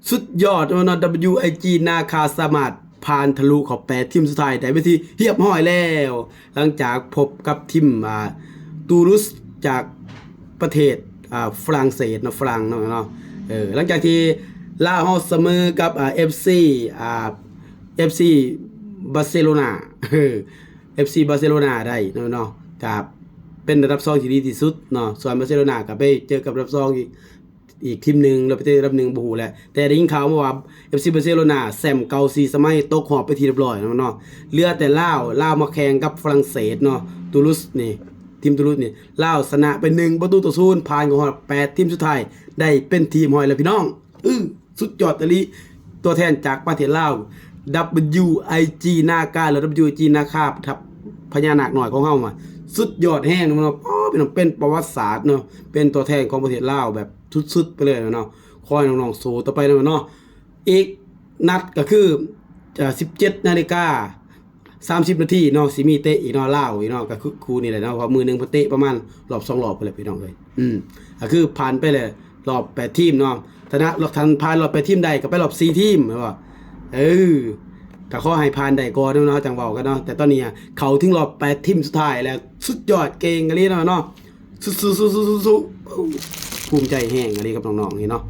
ສຸດຍອດເນາະ WIG ນາຄາ ສາມາດຜ່ານທະລຸເຂົ້າແປດທີມສຸດທ້າຍໄດ້ເປັນທີ່ຮຽບຮ້ອຍແລ້ວ ຫຼັງຈາກພົບກັບທີມ ອ່າ ຕູລຸສ ຈາກປະເທດ ອ່າ ຝຣັ່ງເສດເນາະ ຝຣັ່ງເນາະ ເນາະ ເອີ ຫຼັງຈາກທີ່ລາວເຮົາສະເໝີກັບ ອ່າ FC ອ່າ FC ບາເຊໂລນາ ເອີ FC ບາເຊໂລນາໄດ້ເນາະ ເນາະ ກະເປັນລະດັບສອງທີ່ດີທີ່ສຸດເນາະ ສ່ວນບາເຊໂລນາກະໄປເຈີກັບລະດັບສອງອີກ ອີກທີມໜຶ່ງ ແລ້ວໄປເຕະລະດັບໜຶ່ງບໍ່ຮູ້ແຫຼະ ແຕ່ໄດ້ຍິນຂ່າວມາວ່າ FC ບາເຊໂລນາແຊ້ມເກົ່າສີ່ສະໄໝ ຕົກຮອບເປັນທີ່ຮຽບຮ້ອຍແລ້ວເນາະ ເຫຼືອແຕ່ລາວ ລາວມາແຂ່ງກັບຝຣັ່ງເສດເນາະ ຕູລຸສນີ້ ທີມຕູລຸສນີ້ ລາວຊະນະໄປໜຶ່ງປະຕູຕໍ່ສູນ ຜ່ານເຂົ້າຮອບແປດທີມສຸດທ້າຍໄດ້ເປັນທີ່ຮຽບຮ້ອຍແລ້ວພີ່ນ້ອງ ອື ສຸດຍອດອີ່ຫຼີ ຕົວແທນຈາກປະເທດລາວ WIG ນາຄາ ຫຼື WIG ນາຄາ ທັບພະຍານາກນ້ອຍຂອງເຮົາ ສຸດຍອດແຮງເນາະ ອໍ ພີ່ນ້ອງ ເປັນປະຫວັດສາດເນາະ ເປັນຕົວແທນຂອງປະເທດລາວແບບສຸດໆໄປເລີຍເນາະ ຂໍໃຫ້ນ້ອງໆສູ້ຕໍ່ໄປເນາະ ອີກນັດກໍຄື ເອີ ສິບເຈັດນາລິກາ ສາມສິບນາທີເນາະ ຊິມີເຕະອີກເນາະ ລາວອີກເນາະ ກໍຄືຄູ່ນີ້ແຫຼະເນາະ ເພາະມື້ໜຶ່ງເພິ່ນເຕະປະມານຮອບສອງຮອບພຸ້ນແຫຼະພີ່ນ້ອງເອີຍ ອື ກໍຄືຜ່ານໄປແລ້ວຮອບແປດທີມເນາະ ຖ້ານະ ຖ້າຜ່ານຮອບແປດທີມໄດ້ກໍໄປຮອບສີ່ທີມແມ່ນບໍ່ ເອີ ກໍຂໍໃຫ້ຜ່ານໄດ້ກ່ອນເນາະ ເຮົາຈັ່ງເວົ້າກັນເນາະ ແຕ່ຕອນນີ້ເຂົ້າເຖິງຮອບແປດທີມສຸດທ້າຍແລ້ວ ສຸດຍອດ ເກັ່ງອີ່ຫຼີເນາະ ເນາະ ສູ້ໆໆໆ ພູມໃຈແຮງອີ່ຫຼີກັບນ້ອງໆນີ້ເນາະ